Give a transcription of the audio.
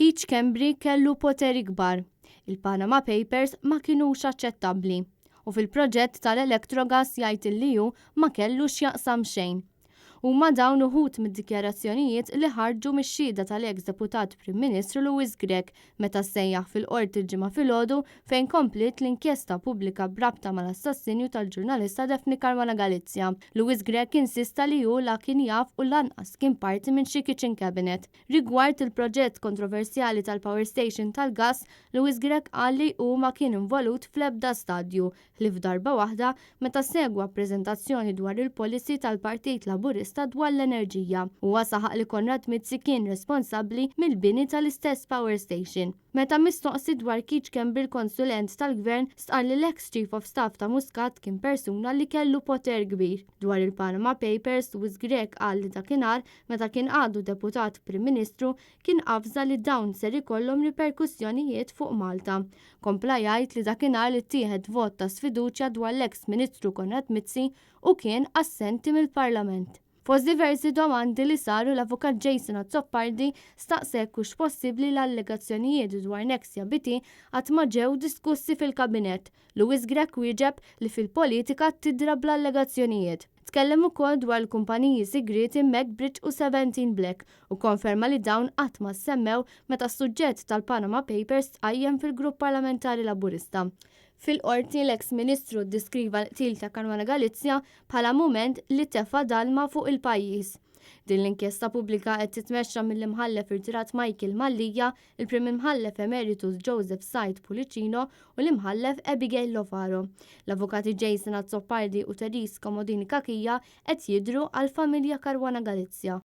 Keith Schembri kellu poteri kbar. Il-Panama Papers ma kinux aċċettabbli. U fil-proġett tal-Electrogas jgħid illi hu ma kellu x'jaqsam xejn. Huma dawn uħud mid-dikjarazzjonijiet li ħarġu mix-xhieda tal-eks Deputat Prim Ministru Louis Grech meta ssejjaħ fil-Qorti l-Ġimgħa filgħodu fejn kompliet l-inkjesta pubblika b'rabta mal-assassinju tal-ġurnalista Daphne Caruana Galizia. Louis Grech insista li hu la kien jaf u lanqas kien parti minn xi kitchen cabinet. Rigward il-proġett kontroversjali tal-power station tal-gass, Louis Grech qal li hu ma kien involut fl-ebda stadju, ħlief darba waħda meta segwa preżentazzjoni dwar il-policy tal-Partit Laburista dwar l-enerġija. Huwa saħaq li Konrad Mizzi kien responsabbli mill-bini tal-istess power station. Meta mistoqsi dwar Keith Schembri, l-konsulent tal-Gvern, stqarr li l-ex Chief of Staff ta' Muscat kien persuna li kellu poter kbir. Dwar il-Panama Papers, Louis Grech qal li dakinhar meta kien għadu deputat Prim Ministru kien avża li dawn ser ikollhom riperkussjonijiet fuq Malta. Kompla jgħid li dakinhar li ttieħed vot ta' sfiduċja dwar l-eks Ministru Konrad Mizzi u kien assenti mill-Parlament. Fost diversi domandi li saru, l-Avukat Jason Azzopardi staqsa jekk hux possibbli l-allegazzjonijiet dwar Nexia BT qatt ma ġew diskussi fil-Kabinett. Louis Grech wieġeb li fil-politika tidra bl-allegazzjonijiet. Tkellem ukoll dwar l-kumpaniji sigrieti MacBridge u 17 Black u konferma li dawn qatt ma semmew meta s-suġġett tal-Panama Papers tqajjem fil-Grupp Parlamentari Laburista. Fil-qorti, l-eks Ministru ddiskriva l-qtil ta' Caruana Galizia bħala mument li tefa' dalma fuq il-pajjiż. Din l-inkjesta pubblika qed titmexxa mill-Imħallef irtirat Michael Mallia, il-Prim Imħallef Emeritus Joseph Said Pullicino u l-Imħallef Abigail Lofaro. L-avukati Jason Azzopardi u Therese Comodini Cachia qed jidhru għall-familja Caruana Galizia.